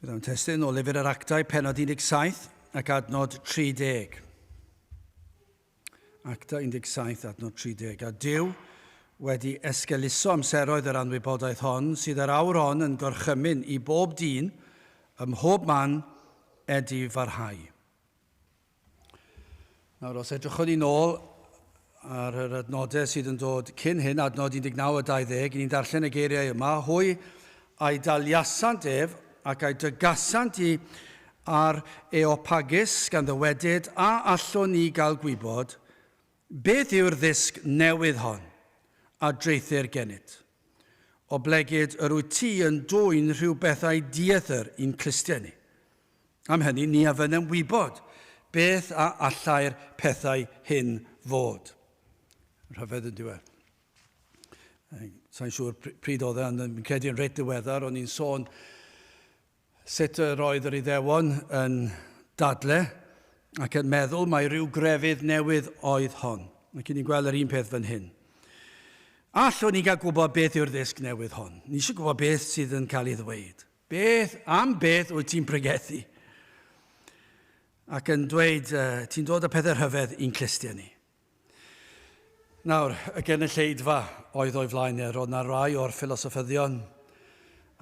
Byddwn testun o Lyfr yr Actau, penod 17 ac adnod 30. Actau 17, adnod 30. A Duw wedi esgeuluso amseroedd yr anwybodaeth hon, sydd yr awr hon yn gorchymyn i bob dyn ym mhob man edifarhau. Nawr, os edrychwn ni nôl ar yr adnodau sydd yn dod cyn hyn, adnod 19 a 20, ni'n darllen y geiriau yma, hwy a'i daliasant ef ac a'i dygasant i ar Eopagus gan ddywedyd, a allwn ni gael gwybod beth yw'r ddysg newydd hon a draethir gennyt? Oblegid yr wyt ti yn dwyn rhyw bethau dieithr i'n clustiau ni. Am hynny, ni a fynnem wybod beth a allai'r pethau hyn fod. Rhyfedd yn diwedd. Sa'n siŵr pryd oedd e, ond yn credu yn reit ddiweddar, o'n i'n sôn sut yr oedd yr Iddewon yn dadle ac yn meddwl mai rhyw grefydd newydd oedd hon. Ac ni'n gweld yr un peth fan hyn. Allwn ni gael gwybod beth yw'r ddysg newydd hon? Ni eisiau gwybod beth sydd yn cael ei ddweud. Beth, am beth wyt ti'n pregethu? Ac yn dweud, uh, ti'n dod â pethau rhyfedd i'n clustiau ni. Nawr, y gynulleidfa oedd o'i flaen e, roedd na rai o'r ffilosoffyddion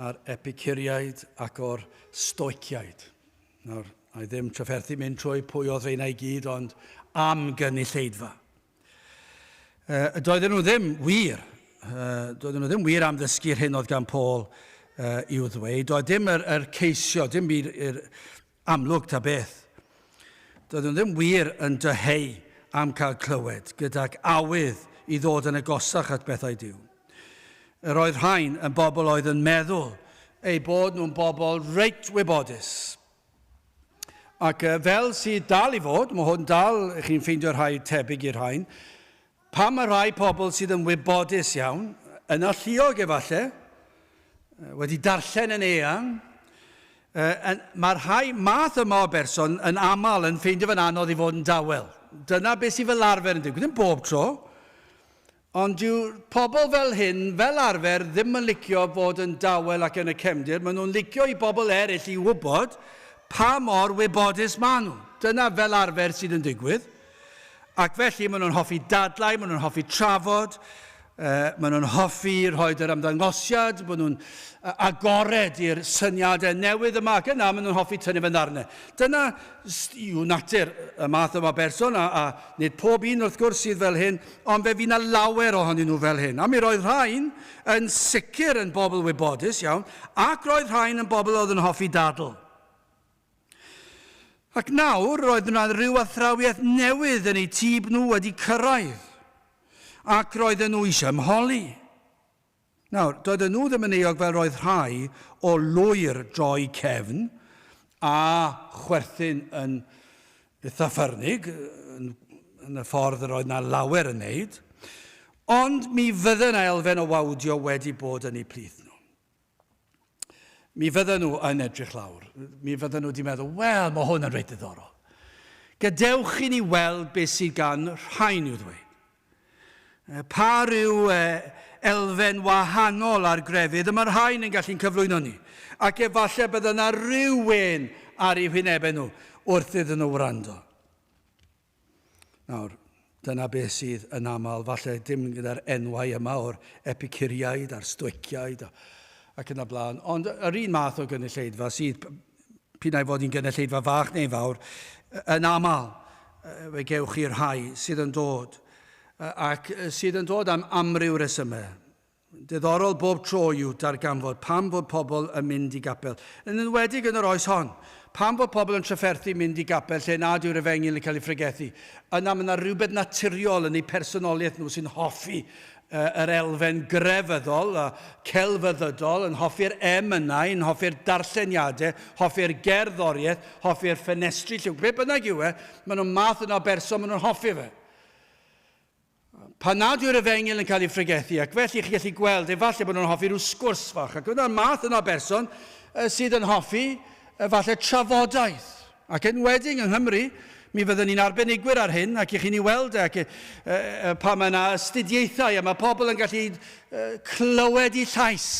a'r epicuriaid ac o'r stoiciaid. Nawr, a i ddim trafferthu mynd trwy pwy oedd rheina i gyd, ond am gynulleidfa. Uh, doedden nhw ddim wir, uh, doedden nhw ddim wir am ddysgu'r hyn oedd gan Paul uh, i'w ddweud. Doedd dim yr, yr ceisio, dim i'r, ir amlwg ta beth. Doedden nhw ddim wir yn dyheu am cael clywed gydag awydd i ddod yn agosach at bethau Duw. Yr oedd rhain yn bobl oedd yn meddwl eu bod nhw'n bobl reit wybodus, Ac fel sydd dal i fod, mae hwn dal, chi'n ffeindio rhai tebyg i'r rhain, pam mae rhai pobl sydd yn wybodus iawn, yn alluog efallai, wedi darllen yn eang, mae rhai math yma o berson yn aml yn ffeindio fe'n anodd i fod yn dawel. Dyna beth sydd fel arfer yn digwydd, ddim bob tro, Ond dyw pobl fel hyn, fel arfer, ddim yn licio bod yn dawel ac yn y cefndir, maen nhw'n licio i bobl eraill i wybod pa mor wybodus maen nhw. Dyna fel arfer sydd yn digwydd. Ac felly maen nhw'n hoffi dadlau, maen nhw'n hoffi trafod, maen nhw'n hoffi rhoi yr ymddangosiad, maen nhw'n agored i'r syniadau newydd yma ac yna maen nhw'n hoffi tynnu fy ndarnau. Dyna yw natur y math yma o berson, a, a nid pob un wrth gwrs sydd fel hyn, ond fe fydd 'na lawer ohonyn nhw fel hyn. A mi roedd rhain yn sicr yn bobl wybodus iawn, ac roedd rhain yn bobl oedd yn hoffi dadl. Ac nawr roedd yna rhyw athrawiaeth newydd yn eu tîb nhw wedi cyrraedd, ac roedden nhw eisiau ymholi. Nawr, doedden nhw ddim yn euog fel roedd rhai o lwyr droi cefn a chwerthin yn eitha ffyrnig yn, yn y ffordd yr oedd na lawer yn neud, ond mi fydde na elfen o wawdio wedi bod yn eu plith nhw. Mi fydden nhw yn edrych lawr. Mi fydden nhw wedi meddwl, wel, mae hwn yn reit ddiddorol. Gadewch i ni weld beth sydd gan rhain i'w ddweud. Pa ryw elfen wahanol ar grefydd y mae'r rhain yn gallu'n cyflwyno ni? Ac efallai bydde yna ryw wên ar eu hwynebau nhw wrth iddyn nhw wrando. Nawr, dyna beth sydd yn aml, falle dim gyda'r enwau yma o'r Epicuriaid a'r Stoiciaid ac yn y blaen, ond yr un math o gynulleidfa sydd, p'un ai fod hi'n gynulleidfa fach neu fawr, yn aml fe gewch chi rhai sydd yn dod ac sydd yn dod am amryw resymau. Diddorol bob tro yw darganfod pam fod pobl yn mynd i gapel, yn enwedig yn yr oes hon. Pam fod pobl yn trafferthu mynd i gapel lle nad yw'r efengyl yn cael ei phregethu? Yna mae yna rhywbeth naturiol yn eu personoliaeth nhw sy'n hoffi yr elfen grefyddol a celfyddydol, yn hoffi'r emynau, yn hoffi'r darlleniadau, hoffi'r gerddoriaeth, hoffi'r ffenestri lliw, be bynnag yw e, maen nhw'n math yna o berson, maen nhw'n hoffi fe. Pan nad yw'r efengyl yn cael ei phregethu, ac felly chi'n gallu gweld, efallai bod nhw'n hoffi rhyw sgwrs fach, ac yna'r math yna o berson sydd yn hoffi efallai trafodaeth. Ac enwedig yng Nghymru, mi fyddwn ni'n arbenigwyr ar hyn, ac i chi'n ei weld e, ac pan mae yna astudiaethau, a mae pobl yn gallu clywed eu llais.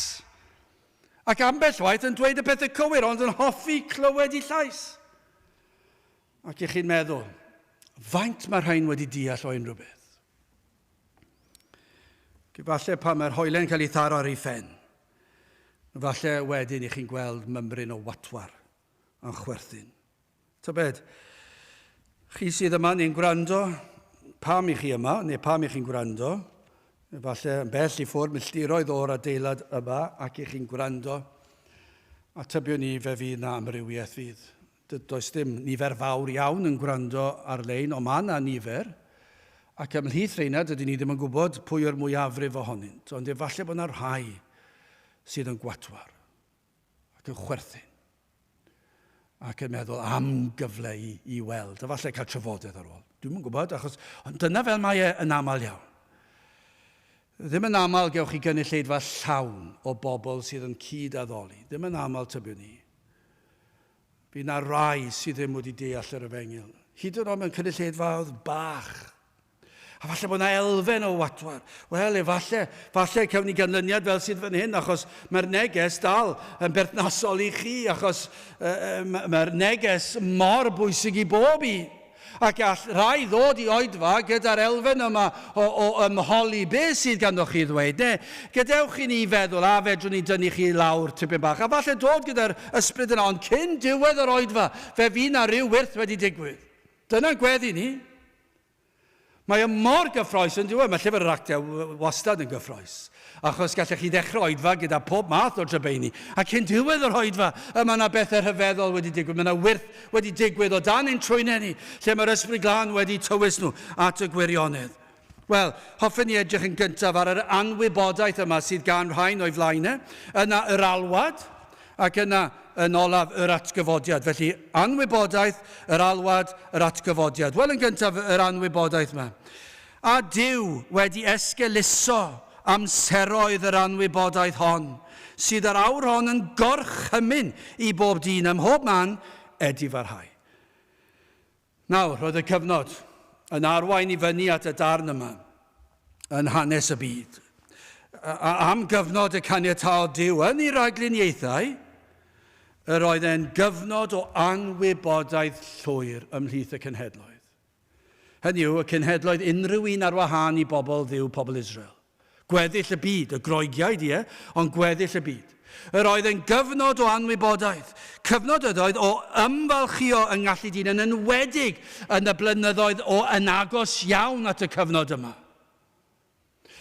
Ac ambell waith yn dweud y pethau cywir, ond yn hoffi clywed i llais. Ac i chi'n meddwl, faint mae rhain wedi deall o unrhyw beth? Falle pan mae'r hoelen cael ei tharo ar ei phen, falle wedyn i chi'n gweld mymryn o watwar yn chwerthin. Tybed, chi sydd yma neu'n gwrando, pam i chi yma, neu pam i chi'n gwrando, efallai yn bell i ffwrdd milltiroedd o'r adeilad yma ac i chi'n gwrando, a tybiwn ni fe fydd na amrywiaeth fydd. Does dim nifer fawr iawn yn gwrando ar-lein, ond mae yna nifer, ac ymhlith rheina dydyn ni ddim yn gwybod pwy yw'r mwyafrif ohonynt, ond efallai bod yna rhai sydd yn gwatwar ac yn chwerthin ac yn meddwl am gyfle i, i weld, a falle cael trafodaeth ar ôl. Dwi'm yn gwybod, achos ond dyna fel mae e yn aml iawn. Ddim yn aml gewch chi gynulleidfa llawn o bobl sydd yn cyd-addoli. Ddim yn aml tybiwn i. Fydd na rai sydd ddim wedi deall yr efengyl. Hyd yn oed mewn cynulleidfaoedd bach. A falle bod yna elfen o watwar. Wel, efallai, falle cawn ni ganlyniad fel sydd fan hyn, achos mae'r neges dal yn berthnasol i chi, achos uh, mae'r neges mor bwysig i bob un. Ac all rhai ddod i oedfa gyda'r elfen yma o, o ymholi beth sydd ganddo chi ddweud. Ne, gadewch i ni feddwl, a fedrwn ni dynnu chi lawr tipyn bach. A falle dod gyda'r ysbryd yna, ond cyn diwedd yr oedfa, fe fydd na rhyw wyrth wedi digwydd. Dyna'n gweddi ni. Mae o mor gyffroes yn dyw e? Mae llyfr yr Actiau wastad yn gyffroes. Achos gallech chi ddechrau oedfa gyda pob math o drybeini. A cyn diwedd yr oedfa, y mae yna bethau rhyfeddol wedi digwydd. Mae yna wyrth wedi digwydd o dan ein trwynau ni, lle mae'r Ysbryd Glân wedi tywys nhw at y gwirionedd. Wel, hoffen ni edrych yn gyntaf ar yr anwybodaeth yma sydd gan rhain o'i flaen e. Yna yr alwad, Ac yna, yn olaf, yr atgyfodiad. Felly, anwybodaeth, yr alwad, yr atgyfodiad. Wel, yn gyntaf, yr anwybodaeth yma. A Duw wedi esgeuluso amseroedd yr anwybodaeth hon, sydd yr awr hon yn gorchymyn i bob dyn ym mhob man edifarhau. Nawr, roedd y cyfnod yn arwain i fyny at y darn yma yn hanes y byd. A am gyfnod y caniataodd Duw yn ei ragluniaethau, yr oedd e'n gyfnod o anwybodaeth llwyr ymhlith y cenhedloedd. Hynny yw, y cenhedloedd unrhyw un ar wahân i bobl Dduw, pobl Israel. Gweddill y byd, y Groegiaid, ie, ond gweddill y byd. Yr oedd yn gyfnod o anwybodaeth. Cyfnod ydoedd o ymfalchïo yng ngallu dyn, yn enwedig yn y blynyddoedd o yn agos iawn at y cyfnod yma.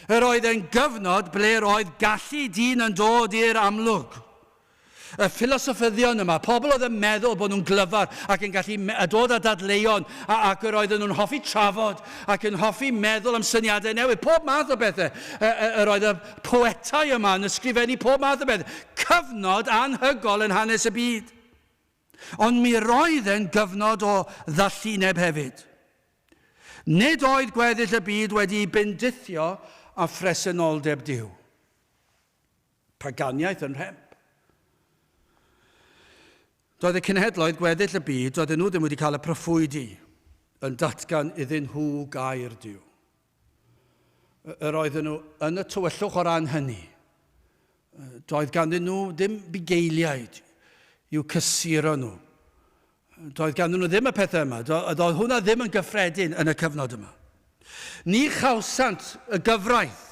Yr oedd yn gyfnod ble yr oedd gallu dyn yn dod i'r amlwg. Y ffilosoffyddion yma, pobl oedd yn meddwl bod nhw'n glyfar ac yn gallu dod â dadleuon ac yr oedden nhw'n hoffi trafod ac yn hoffi meddwl am syniadau newydd, pob math o bethau. Yr oedd y poetau yma yn ysgrifennu pob math o bethau. Cyfnod anhygol yn hanes y byd. Ond mi roedd e'n gyfnod o ddallineb hefyd. Nid oedd gweddill y byd wedi'i bendithio â phresenoldeb Duw. Paganiaeth yn rhemp. Doedd y cenhedloedd gweddill y byd, doedden nhw ddim wedi cael y proffwydi yn datgan iddyn nhw gair Duw. Yr oedden nhw yn y tywyllwch o ran hynny. Doedd ganddyn nhw ddim bugeiliaid i'w cysuro nhw. Doedd ganddyn nhw ddim y pethau yma. Doedd hwnna ddim yn gyffredin yn y cyfnod yma. Ni chawsant y gyfraith.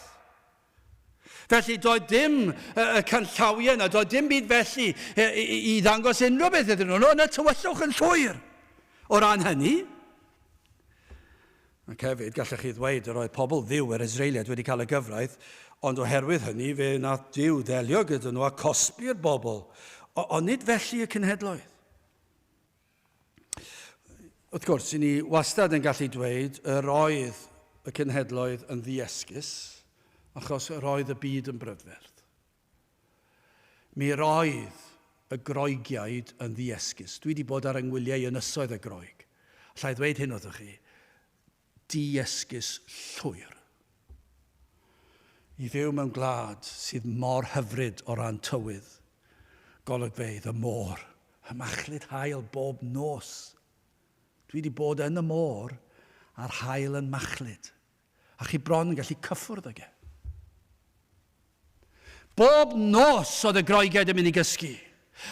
Felly doedd dim y canllawiau yna, doedd dim byd felly i, i, i ddangos unrhyw beth iddyn nhw. Yn y tywyllwch yn llwyr o ran hynny. Ac hefyd, gallech chi ddweud, yr oedd pobl Dduw, yr Israeliaid, wedi cael y gyfraith, ond oherwydd hynny, fe wnaeth Duw ddelio gyda nhw a cosbi'r bobl. Ond nid felly y cenhedloedd. Wrth gwrs, i ni wastad yn gallu dweud yr oedd y cenhedloedd yn ddiesgus, achos yr oedd y byd yn brydferth. Mi roedd y Groegiaid yn ddiesgus. Dwi wedi bod ar yngwyliau ynysoedd y Groeg. Alla i ddweud hyn wrthych chi, diesgus llwyr. I fyw mewn gwlad sydd mor hyfryd o ran tywydd, golygfeydd, y môr, y machlud haul bob nos. Dwi wedi bod yn y môr a'r haul yn machlud, a chi bron yn gallu cyffwrdd ag e. Bob nos oedd y Groegiaid yn mynd i gysgu,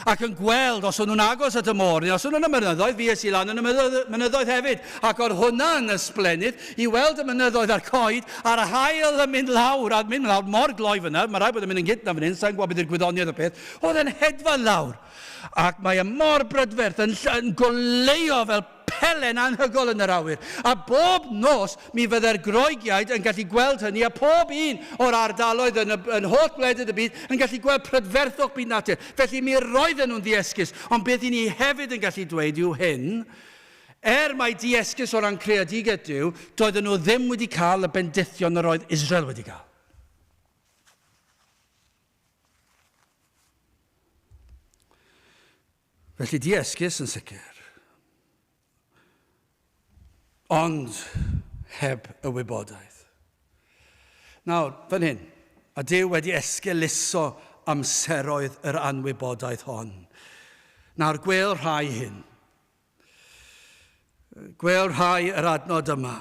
ac yn gweld os o'n nhw'n agos at y môr, neu os o'n nhw'n y mynyddoedd, fi es i lan yn y mynyddoedd hefyd, ac oedd hwnna'n ysblennydd i weld y mynyddoedd a'r coed, a'r haul yn mynd lawr, a mynd lawr mor gloi fyna, mae rhaid bod yn mynd yn gynt na fan hyn, sa'n gwybod beth yw'r gwyddoniaeth o peth, oedd e'n hedfan lawr. Ac mae e mor brydferth, yn, yn goleuo fel pelen anhygoel yn yr awyr. A bob nos mi fydde'r Groegiaid yn gallu gweld hynny a pob un o'r ardaloedd yn, y, yn holl gwledydd y byd yn gallu gweld prydferthwch byd natur. Felly mi roedden nhw'n ddiesgus. Ond beth i ni hefyd yn gallu dweud yw hyn, er mai diesgus o ran creadigaeth Duw, doedden nhw ddim wedi cael y bendithion yr oedd Israel wedi cael. Felly di-esgus yn sicr. Ond heb y wybodaeth. Nawr, fan hyn, a Duw wedi esgeuluso amseroedd yr anwybodaeth hon. Nawr, gwel rhai hyn. Gwel rhai yr adnod yma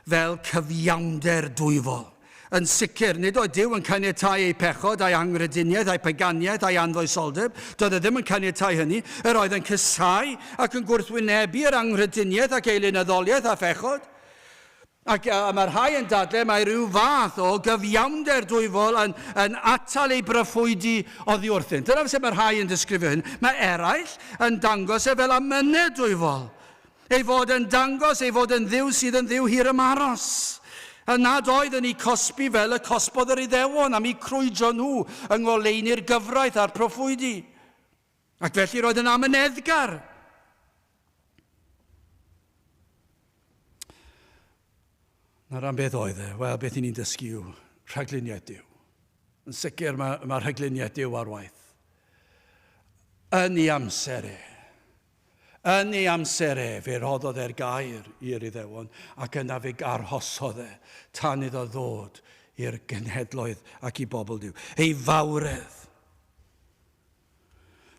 fel cyfiawnder dwyfol. Yn sicr, nid oedd Duw yn caniatáu eu pechod, a'i anghrediniaeth, a'i paganiaeth, a'i anfoesoldeb. Doedd e ddim yn caniatáu hynny. Yr oedd yn casáu ac yn gwrthwynebu yr anghrediniaeth ac eilunaddoliaeth a phechod. Ac a mae rhai yn dadlau mae rhyw fath o gyfiawnder dwyfol yn, yn atal ei bryffwydi oddi wrthynt. Dyna sut mae rhai yn disgrifio hyn. Mae eraill yn dangos e fel amynedd dwyfol. Ei fod yn dangos ei fod yn ddiw sydd yn ddiw hir ymaros. A nad oedd yn eu cosbi fel y cosbodd yr Iddewon am eu crwydro nhw yng ngoleuni'r gyfraith a'r proffwydi. Ac felly roedd yn amyneddgar. Na ran beth oedd e? Wel, beth i ni'n dysgu yw rhagluniaeth Duw. Yn sicr mae, mae rhagluniaeth Duw ar waith. Yn ei amser e. Yn ei amser e, fe roddodd e'r gair i'r Iddewon, ac yna fe arhosodd e tan iddo ddod i'r genhedloedd ac i bobl Duw. Ei fawredd.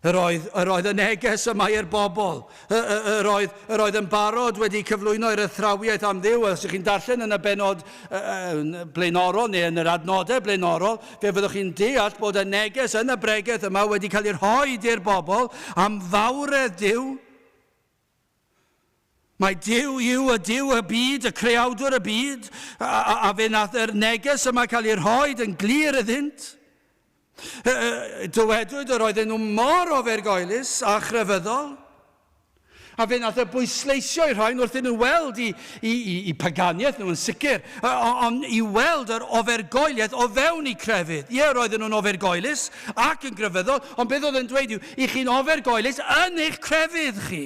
Yr oedd, yr oedd y neges yma i'r bobl. Yr oedd, yr oedd yn barod wedi cyflwyno i'r athrawiaeth am Dduw. Os ydych chi'n darllen yn y benod blaenorol neu yn yr adnodau blaenorol, fe fyddwch chi'n deall bod y neges yn y bregeth yma wedi cael ei rhoi i'r bobl am fawredd Duw. Mae Duw yw y Duw y byd, y creawdwr y byd, a, a, a fe nath yr neges yma cael ei rhoi yn glir iddynt. Dywedwyd yr oedden nhw mor ofergoelus a chrefyddol. A fe nath y bwysleisio i rhain wrth iddyn nhw weld i, i, i, i paganiaeth nhw yn sicr, ond i weld yr ofergoeliaeth o fewn i crefydd. Ie, roedden nhw'n ofergoelus ac yn grefyddol, ond beth oedd yn dweud yw, i chi'n ofergoelus yn eich crefydd chi.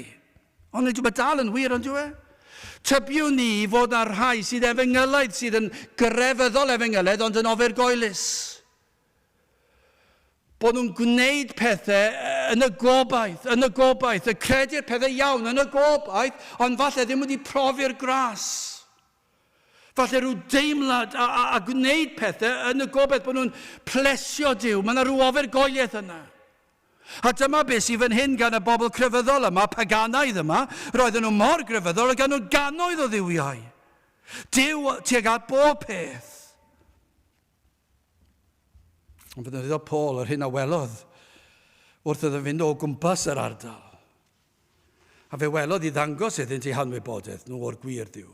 Ond nid yw e dal yn wir, ond yw e? Tybiwn ni fod na rhai sydd efengylaidd, sydd yn grefyddol efengylaidd, ond yn ofergoelus. Bod nhw'n gwneud pethau yn y gobaith, yn y gobaith, y credu'r pethau iawn, yn y gobaith, ond falle ddim wedi profi'r gras. Falle rhyw deimlad a, a, a gwneud pethau yn y gobaith bod nhw'n plesio Duw. Mae yna rhyw ofergoeliaeth yna. A dyma beth sydd fan hyn gan y bobl crefyddol yma, paganaidd yma. Roedden nhw mor grefyddol, oedd gan nhw gannoedd o dduwiau. Duw tuag at bob peth. Ond fe ddefnyddiodd Paul yr hyn a welodd wrth iddo fynd o gwmpas yr ardal. A fe welodd i ddangos iddynt eu hanwybodaeth nhw o'r gwir Dduw,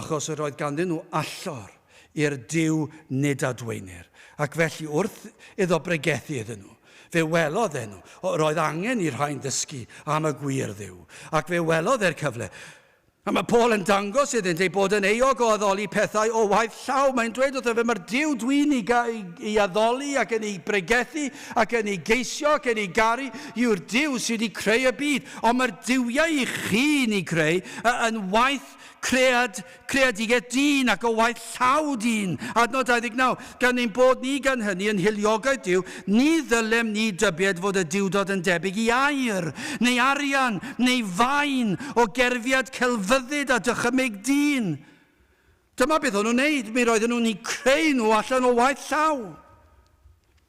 achos yr oedd ganddyn nhw allor i'r Duw nid adwaenir, ac felly wrth iddo bregethu iddyn nhw, fe welodd e nhw, yr oedd angen i'r rhain ddysgu am y gwir Dduw, ac fe welodd e'r cyfle. A mae Paul yn dangos iddynt ei bod yn euog o addoli pethau o waith llaw. Mae'n dweud wrtho fe, mae'r Duw dwi'n ei, ei, ei addoli ac yn ei bregethu ac yn ei geisio ac yn ei garu yw'r Duw sydd wedi creu y byd. Ond mae'r duwiau i chi'n ei creu yn waith cread, creadigaeth dyn ac o waith llaw dyn. Adnod 29. Gan ein bod ni gan hynny yn hiliogaeth Duw, ni ddylem ni dybied fod y Duwdod yn debyg i aur, neu arian, neu faen, o gerfiad celfyddyd a dychymyg dyn. Dyma beth o'n nhw'n wneud, mi roedden nhw'n eu creu nhw allan o waith llaw.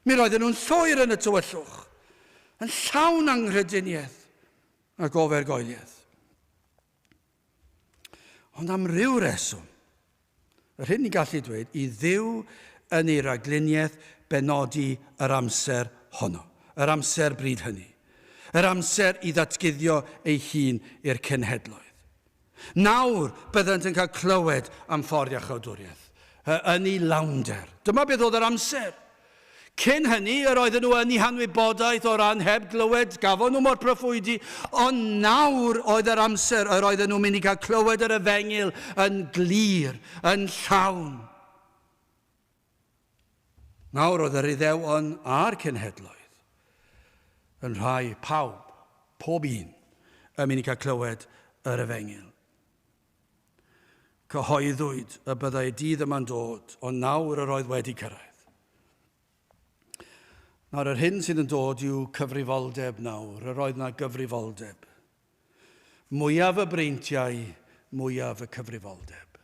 Mi roedden nhw'n llwyr yn y tywyllwch, yn llawn anghrediniaeth ac ofergoeliaeth. Ond am ryw reswm, yr hyn ni'n gallu dweud, i Dduw yn ei ragluniaeth benodi yr amser honno, yr amser bryd hynny, yr amser i ddatguddio ei hun i'r cenhedloedd. Nawr byddant yn cael clywed am ffordd iachawdwriaeth, yn ei lawnder. Dyma beth oedd yr amser. Cyn hynny, yr oedden nhw yn eu hanwybodaeth o ran heb glywed, gafon nhw mo'r proffwydi, ond nawr oedd yr amser yr oedden nhw'n mynd i gael clywed yr efengyl yn glir, yn llawn. Nawr oedd yr Iddewon a'r cenhedloedd yn rhai pawb, pob un, yn mynd i cael clywed yr efengyl. Cyhoeddwyd y byddai y dydd yma'n dod, ond nawr yr oedd wedi cyrraedd. Nawr, yr hyn sydd yn dod yw cyfrifoldeb nawr. Yr oedd na gyfrifoldeb. Mwyaf y breintiau, mwyaf y cyfrifoldeb.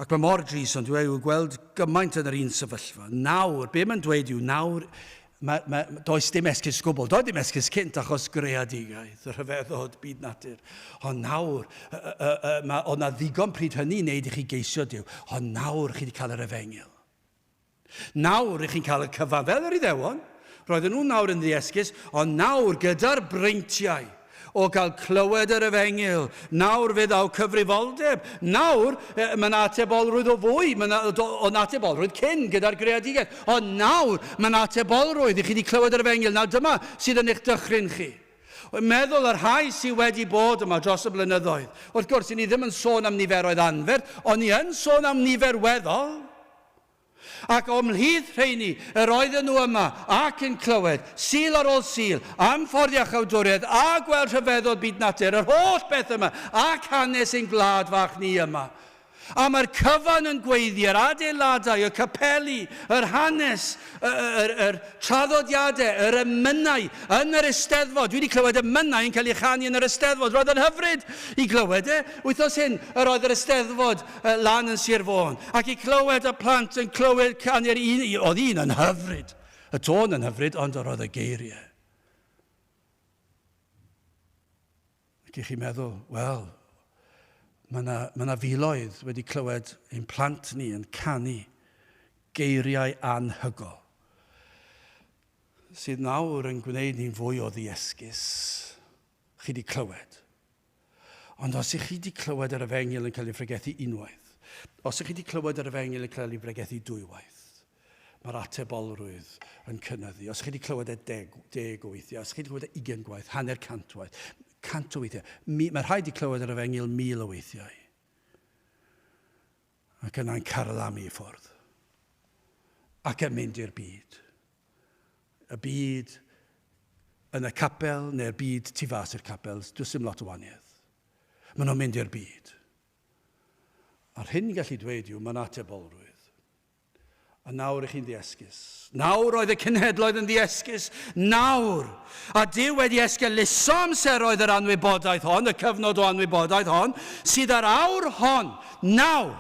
Ac mae mor drist ond yw e i'w gweld gymaint yn yr un sefyllfa. Nawr, be mae'n dweud yw nawr, mae, mae, does dim esgus gwbl. Doedd dim esgus cynt achos greadigaeth, y rhyfeddod, byd natur. Ond nawr, y, y, y, mae, oedd na ddigon pryd hynny i wneud i chi geisio Duw. Ond nawr chi wedi cael yr efengyl. Nawr i chi'n cael y cyfan, fel yr Iddewon. Roedden nhw nawr yn ddiesgus, ond nawr gyda'r breintiau o gael clywed yr efengyl, nawr fe ddaw cyfrifoldeb. Nawr, e, mae yna atebolrwydd o fwy, mae yna o'n atebolrwydd cyn gyda'r greadigaeth, ond nawr mae yna atebolrwydd i chi wedi clywed yr efengyl. Nawr dyma sydd yn eich dychryn chi. Meddwl y rhai sydd wedi bod yma dros y blynyddoedd. Wrth gwrs, i ni ddim yn sôn am niferoedd anferth, ond ni yn sôn am nifer weddol. Ac o mhlith rheini yr oedden nhw yma ac yn clywed, Sul ar ôl Sul, am ffordd iachawdwriaeth a gweld rhyfeddod byd natur, yr holl beth yma, ac hanes ein gwlad fach ni yma. A mae'r cyfan yn gweiddi, yr adeiladau, y capeli, yr hanes, y, y, yr, traddodiadau, yr emynau yn yr Eisteddfod. Dwi wedi clywed emynau yn cael eu chanu yn yr Eisteddfod. Roedd yn hyfryd i glywed e. Wythnos hyn, yr oedd yr Eisteddfod lan yn Sir Fôn. Ac i clywed y plant yn clywed canu'r un, oedd un yn hyfryd. Y tôn yn hyfryd, ond yr oedd y geiriau. Ac i chi meddwl, wel, mae yna, mae yna filoedd wedi clywed ein plant ni yn canu geiriau anhygol sydd nawr yn gwneud ni'n fwy o ddiesgus. Chi wedi clywed. Ond os ych chi wedi clywed yr efengyl yn cael ei phregethu unwaith, os ych chi wedi clywed yr efengyl yn cael ei bregethu dwywaith, mae'r atebolrwydd yn cynyddu. Os chi wedi clywed e deg, deg o weithiau, os chi wedi clywed e ugain gwaith, hanner cant waith, cant o weithiau, mi, mae rhaid i clywed yr efengyl mil o weithiau. Ac yna'n carlamu i ffwrdd. Ac yn mynd i'r byd. Y byd yn y capel neu'r byd tu fas i'r capel, does dim lot o wahaniaeth. Maen nhw'n mynd i'r byd. A'r hyn gallu dweud yw, mae'n atebolrwydd. A nawr ych chi'n ddiesgus. Nawr oedd y cenhedloedd yn ddiesgus. Nawr! A Duw wedi esgeuluso amseroedd yr anwybodaeth hon, y cyfnod o anwybodaeth hon, sydd ar awr hon, nawr,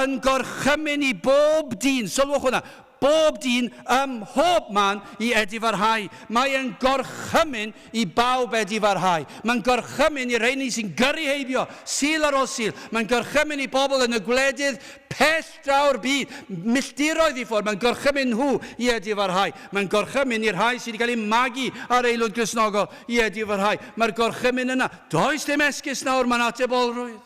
yn gorchymyn i bob dyn, sylwch hwnna, bob dyn ym mhob man i edifarhau. Mae e'n gorchymyn i bawb edifarhau. Mae'n gorchymyn i'r rheini sy'n gyrru heibio, Sul ar ôl Sul. Mae'n gorchymyn i bobl yn y gwledydd pell draw'r byd, milltiroedd i ffwrdd. Mae'n gorchymyn nhw i edifarhau. Mae'n gorchymyn i'r rhai sydd wedi cael eu magu ar Aelwyd Gristnogol i edifarhau. Mae'r gorchymyn yna. Does dim esgus nawr, mae'n atebolrwydd.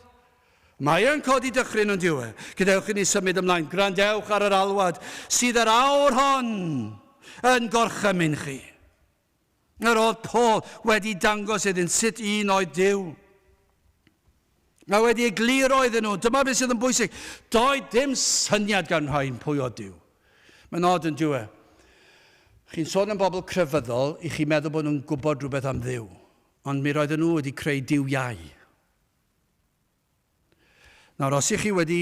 Mae e'n codi dychryn ond yw e? Gadewch i ni symud ymlaen. Gwrandewch ar yr alwad sydd yr awr hon yn gorchymyn chi. Yr oedd Paul wedi dangos iddynt sut un oedd Duw. Mae wedi egluro iddyn nhw, dyma beth sydd yn bwysig. Doedd dim syniad gan rhain pwy oedd Duw. Mae'n od yn dyw e. Chi'n sôn am bobl crefyddol, i chi meddwl bod nhw'n gwybod rhywbeth am Dduw. Ond mi roedden nhw wedi creu duwiau. Nawr, os ych chi wedi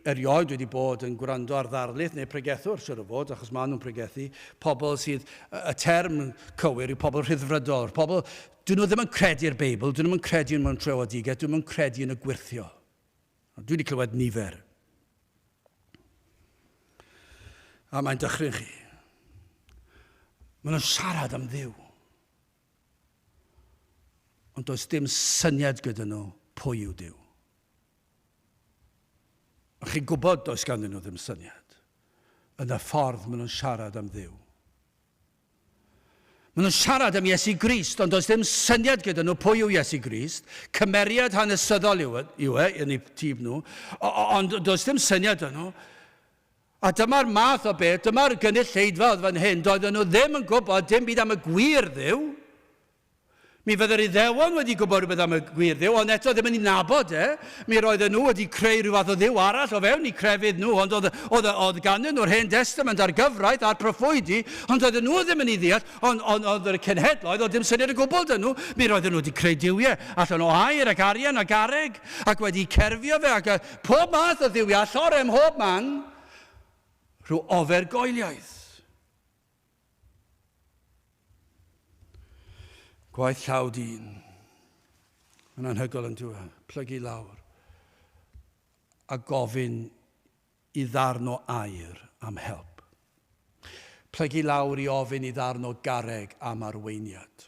erioed wedi bod yn gwrando ar ddarlith neu pregethwr, siwr o fod, achos maen nhw'n pregethu, pobl sydd, y term cywir yw pobl rhyddfrydol, pobl, dyn nhw ddim yn credu'r Beibl, dyn nhw'n yn credu mewn trewodigaeth, dyn nhw'n credu yn y gwyrthio. Dwi wedi clywed nifer. A mae'n dychryn chi. Maen nhw'n siarad am Dduw. Ond does dim syniad gyda nhw pwy yw Duw. A chi'n gwybod does ganddyn nhw ddim syniad. Yn y ffordd maen nhw'n siarad am Dduw. Maen nhw'n siarad am Iesu Grist, ond does dim syniad gyda nhw pwy yw Iesu Grist. Cymeriad hanesyddol yw, e, yw e yn eu tîm nhw, ond does dim syniad yn nhw. A dyma'r math o beth, dyma'r gynulleidfa oedd fan hyn, doedden nhw ddim yn gwybod dim byd am y gwir Dduw. Mi fydde'r Iddewon wedi gwybod rhywbeth am y gwir Dduw, ond eto ddim yn ei nabod e. Mi roedden nhw wedi creu rhyw fath o dduw arall o fewn eu crefydd nhw, ond oedd, oedd, oedd ganddyn nhw'r Hen Destament a'r gyfraith a'r proffwydi, ond doedden nhw ddim yn ei ddeall, ond, ond oedd y cenhedloedd, oedd dim syniad o gwbl dyn nhw. Mi roedden nhw wedi creu duwiau allan o aur ac arian a garreg, ac wedi cerfio fe, ac pob math o dduwiau, a llore ym mhob man, rhyw ofergoeliaeth. Gwaith llaw dyn. Mae'n anhygoel yn dwi. E? Plygu lawr. A gofyn i ddarn o air am help. Plygu lawr i ofyn i ddarn o garreg am arweiniad.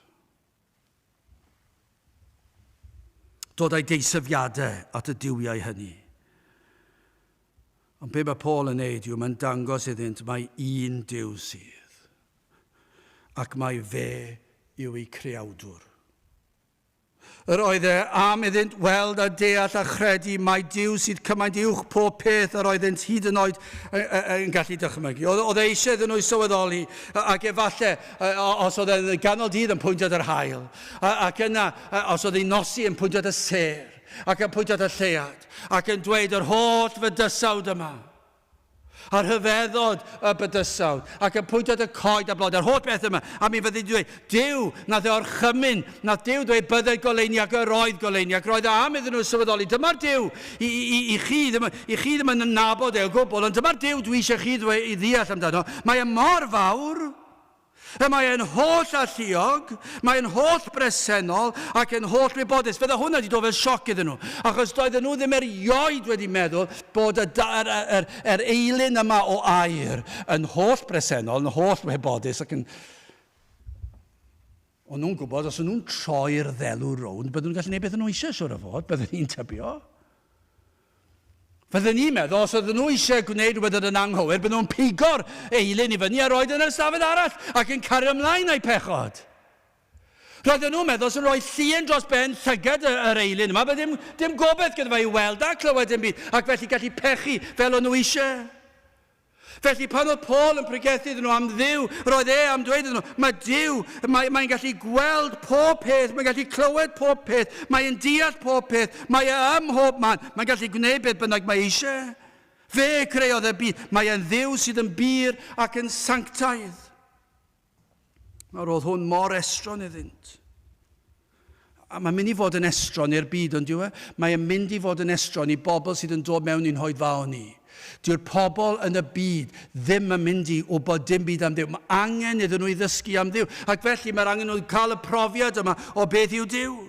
Dod â'i deisyfiadau at y duwiau hynny. Ond be mae Paul yn neud yw mae'n dangos iddynt mai un Duw sydd, ac mai fe yw eu creawdwr. Yr oedd e am iddynt weld a deall a chredu mai Duw sydd cymaint uwch pob peth yr oeddynt hyd yn oed yn gallu dychmygu. Oedd e eisiau iddyn nhw sylweddoli, ac efallai os oedd e'n ganol dydd yn pwyntio at yr haul, ac yna os oedd hi'n nosi yn pwyntio at y sêr, ac yn pwyntio at y lleuad, ac yn dweud yr holl fydysawd yma. A rhyfeddod y bydysawd, ac yn pwyntio at y coed a blodau, yr holl beth yma. A mi fyddi di dweud, Duw, nath e orchymyn, nath Duw dweud bydded goleuni ac yr oedd goleuni, ac roedd e am iddyn nhw sylweddoli, dyma'r Duw, i, i, i, chi ddim, i chi ddim yn nabod e o gwbl, ond dyma'r Duw dwi eisiau chi ddweud, i ddeall amdano. Mae e mor fawr. Y mae e'n holl alluog, mae e'n holl bresennol ac yn holl wybodus. Fydde hwnna wedi dod fel sioc iddyn nhw, achos doedden nhw ddim erioed wedi meddwl bod y, yr, yr, yr eilun yma o air yn holl bresennol, yn holl wybodus ac yn... O'n nhw'n gwybod, os o'n nhw'n troi'r ddelw rownd, bydden nhw'n gallu gwneud beth o'n nhw eisiau, siwr o fod, bydden ni'n tybio. Fydden ni'n meddwl, os oedden nhw eisiau gwneud rhywbeth oedd yn anghywir, bydden nhw'n pigo'r eilun i fyny a roed yn yr ystafell arall ac yn cario ymlaen â'u pechod. Roedden nhw'n meddwl, os yn rhoi llun dros ben llygad yr eilun yma, bydde dim, dim gobaith gyda fe i weld a clywed dim byd, ac felly gallu pechu fel o'n nhw eisiau. Felly pan oedd Paul yn pregethu iddyn nhw am Dduw, roedd e am dweud iddyn nhw, mae Duw, mae, mae'n gallu gweld pob peth, mae'n gallu clywed pob peth, mae'n deall pob peth, mae e ym mhob man, mae'n gallu gwneud beth bynnag mae eisiau. Fe creodd y byd, mae e'n Dduw sydd yn bur ac yn sanctaidd. Nawr oedd hwn mor estron iddynt. A mae'n mynd i fod yn estron i'r byd, ond yw e? Mae'n mynd i fod yn estron i bobl sydd yn dod mewn i'n hoedfaon ni. Dyw'r pobl yn y byd ddim yn mynd i wybod dim byd am Dduw. Mae angen iddyn nhw i ddysgu am Dduw. Ac felly mae'r angen nhw cael y profiad yma o beth yw Duw.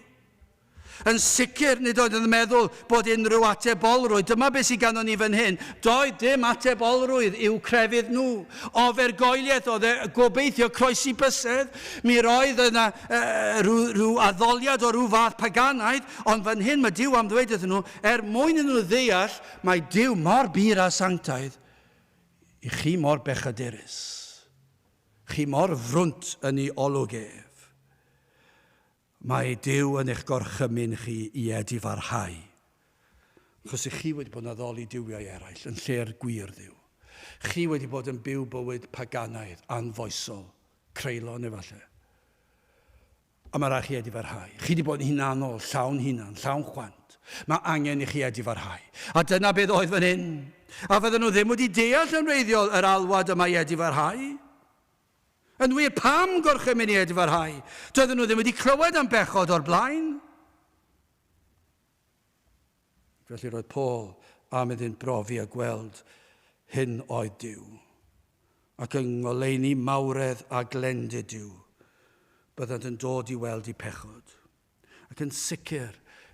Yn sicr, nid oedd yn meddwl bod unrhyw atebolrwydd. Dyma beth sydd ganddo ni fan hyn. Doedd dim atebolrwydd i'w crefydd nhw. Ofergoeliaeth oedd e, gobeithio croesi bysedd. Mi roedd yna uh, rhyw, rhyw addoliad o rhyw fath paganaidd, ond fan hyn mae Duw am ddweud iddyn nhw, er mwyn iddyn nhw ddeall, mae Duw mor bur a sanctaidd, i chi mor bechadurus. Chi mor frwnt yn ei olwg ef. Mae Duw yn eich gorchymyn chi i edifarhau, achos i chi wedi bod yn addoli duwiau eraill yn lle'r gwir Dduw. Chi wedi bod yn byw bywyd paganaidd, anfoesol, creulon efallai. A mae rhaid chi edifarhau. Chi wedi bod yn hunanol, llawn hunan, llawn chwant. Mae angen i chi edifarhau. A dyna beth oedd fan hyn. A fydden nhw ddim wedi deall yn wreiddiol yr alwad yma i edifarhau. Yn wir, pam gorchymyn i edifarhau? Doedden nhw ddim wedi clywed am bechod o'r blaen. Felly roedd Paul am iddynt brofi a gweld hyn oedd Duw. Ac yng ngoleuni mawredd a glendid Duw, byddant yn dod i weld eu pechod. Ac yn sicr,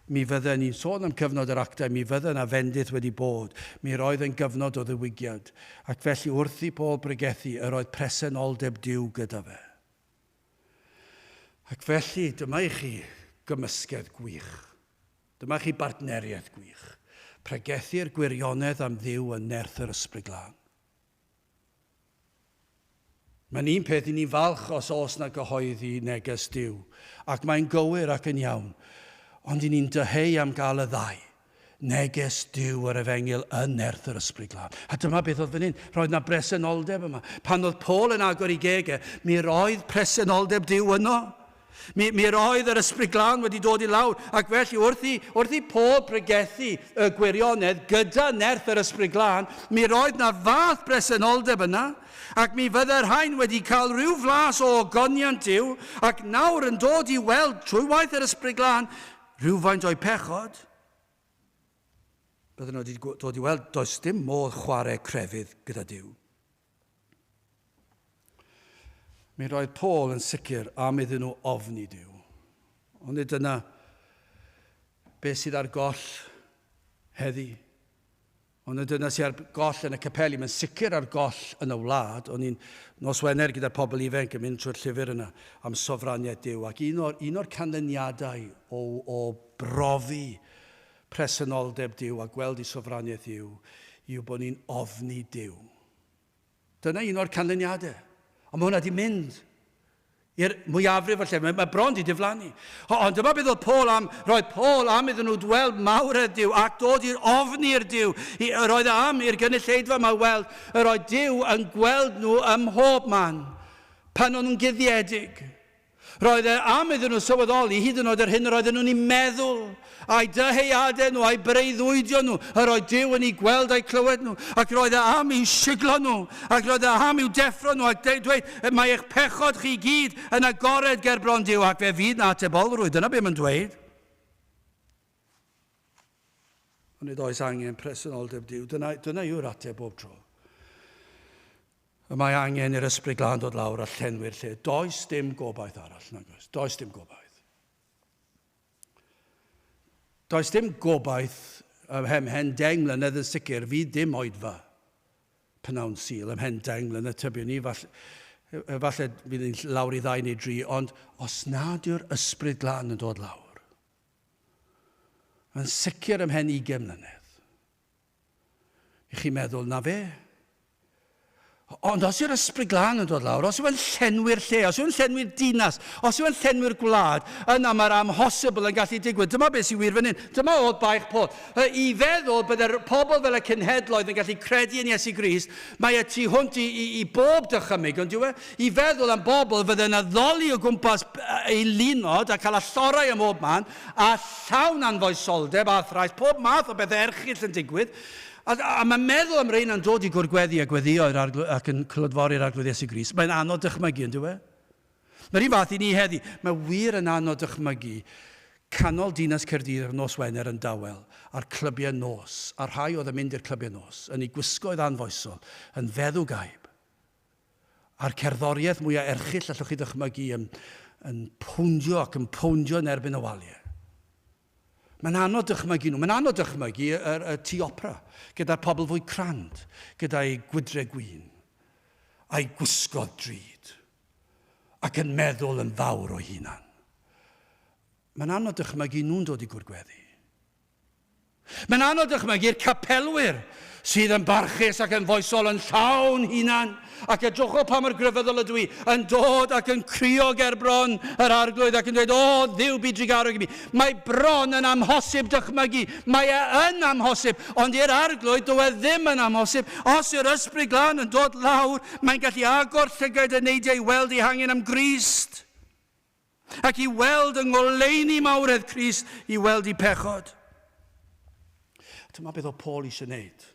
mi fydden ni'n sôn am cyfnod yr actau, mi fydde 'na fendith wedi bod. Mi roedd yn gyfnod o ddiwygiad. Ac felly wrth i Paul bregethu, yr oedd presenoldeb Duw gyda fe. Ac felly, dyma i chi gymysgedd gwych. Dyma i chi bartneriaeth gwych. Pregethu'r gwirionedd am Dduw yn nerth yr Ysbryd Glân. Mae'n un peth i ni falch os oes na gyhoeddi neges Duw, ac mae'n gywir ac yn iawn, ond i ni'n dyheu am gael y ddau, neges Duw yr efengyl yn nerth yr Ysbryd Glân. A dyma beth oedd fan hyn, roedd na bresenoldeb yma. Pan oedd Paul yn agor ei geg e, mi roedd presenoldeb Duw yno. Mi, mi roedd yr Ysbryd Glân wedi dod i lawr, ac felly wrth i, wrth i Paul pregethu y gwirionedd gyda nerth yr Ysbryd Glân, mi roedd na fath bresenoldeb yna, ac mi fydde'r rhain wedi cael rhyw flas o ogoniant Duw, ac nawr yn dod i weld trwy waith yr Ysbryd Glân rhywfaint o'u pechod. Bydden nhw wedi dod i weld does dim modd chwarae crefydd gyda Duw. Mi roedd Paul yn sicr am iddyn nhw ofni Duw. Ond nid dyna beth sydd ar goll heddi. Ond nid dyna sydd ar goll yn y capeli. Mae'n sicr ar goll yn y wlad. O'n i'n nos Wener gyda'r pobl ifanc yn mynd trwy'r llyfr yna am sofraniaeth Duw. Ac un o'r, un o'r canlyniadau o, o brofi presenoldeb Duw a gweld ei sofraniaeth yw, yw bod ni'n ofni Duw. Dyna un o'r canlyniadau. Ond mae hwnna wedi mynd i'r mwyafrif o'r lle. Mae, mae bron di diflannu. Ond dyma beth oedd Paul am, roedd Paul am iddyn nhw weld mawredd Duw ac dod i'r ofni'r Duw. Roedd e am i'r gynulleidfa yma weld yr oedd Duw yn gweld nhw ym mhob man pan o'n nhw'n guddiedig. Roedd e am iddyn nhw sylweddoli hyd yn oed yr hyn yr oedden nhw'n ei meddwl, a'u dyheadau nhw, a'u breuddwydion nhw, yr oedd Duw yn eu gweld a'u clywed nhw, ac roedd e am i'w siglo nhw, ac roedd e am i'w deffro nhw, ac dweud, mae eich pechod chi gyd yn agored ger bron Duw, ac fe fydd na atebolrwydd. Dyna beth mae'n dweud. Ond nid oes angen presenoldeb Duw. Dyna, dyna yw'r ateb bob tro. Y mae angen i'r Ysbryd Glân dod lawr a llenwi'r lle. Does dim gobaith arall, nag oes. Does dim gobaith. Does dim gobaith ym mhen 10 mlynedd yn sicr, fydd dim oedfa pnawn Sul ymhen 10 mlynedd tybiwn ni, falle, falle fydd ni'n lawr i ddau neu dri, ond os nad yw'r Ysbryd Glân yn dod lawr, yn sicr ymhen 20 mlynedd, I chi'n meddwl, na fe. Ond os yw'r Ysbryd Glân yn dod lawr, os yw'n llenwi'r lle, os yw'n llenwi'r dinas, os yw'n llenwi'r gwlad, yna mae'r amhosibl yn gallu digwydd. Dyma beth sy'n wir fan hyn. Dyma oedd baich Paul. I feddwl byddai'r pobl fel y cenhedloedd yn gallu credu yn Iesu Grist, mae e tu hwnt i, i, i bob dychymyg, ond yw e? I feddwl am bobl fydde'n addoli o gwmpas ei lunod a cael allorau ym mhob man, a llawn anfoesoldeb a thrais, pob math o bethau erchyll yn digwydd. A, a mae meddwl am reina'n dod i gwrgweddi a gweddio ac yn clodfori'r Arglwydd Iesu Grist, mae'n anodd dychmygu, yn dyw e? Mae'r un fath i ni heddi, mae wir yn anodd dychmygu canol dinas Caerdydd ar nos Wener yn dawel, a'r clybiau nos, a'r rhai oedd yn mynd i'r clybiau nos, yn eu gwisgoedd anfoesol, yn feddw gaib. A'r cerddoriaeth mwyaf erchyll allwch chi ddychmygu yn, yn powndio ac yn powndio yn erbyn y waliau. Mae'n anodd dychmygu nhw. Mae'n anodd dychmygu y, y, y tŷ opera gyda'r pobl fwy crand, gyda'i gwydre gwyn, a'i gwisgodd drud, ac yn meddwl yn fawr o'i hunan. Mae'n anodd dychmygu nhw'n dod i gwrgweddi. Mae'n anodd dychmygu'r capelwyr sydd yn barchus ac yn foesol yn llawn hunan, ac edrychwch pa mor grefyddol ydw i, yn dod ac yn crio ger bron yr Arglwydd ac yn dweud, O, Dduw, bu drugarog i mi. Mae bron yn amhosib dychmygu. Mae e yn amhosib, ond i'r Arglwydd dyw e ddim yn amhosib. Os yw'r Ysbryd Glân yn dod lawr, mae'n gallu agor llygaid y neidiau i weld eu hangen am Grist. Ac i weld yng ngoleuni mawredd Crist, i weld i pechod. Dyma beth o Paul eisiau wneud.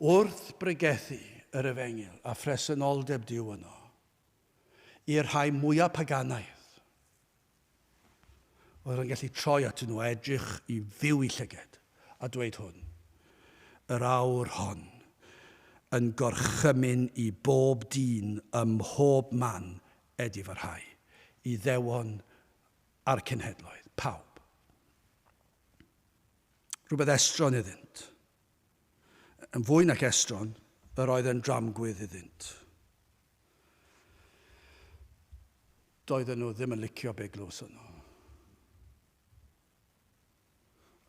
Wrth bregethu yr efengyl a phresenoldeb Duw yno, i'r rhai mwyaf paganaidd, oedd yn gallu troi at nhw a edrych i fyw i llyged a dweud hwn, yr awr hon yn gorchymyn i bob dyn ym mhob man edifarhau, Iddewon a'r cenhedloedd, pawb. Rhywbeth estron iddynt. Yn fwy nac estron, yr oedd yn dramgwydd iddynt. Doedden nhw ddim yn licio be glywson nhw.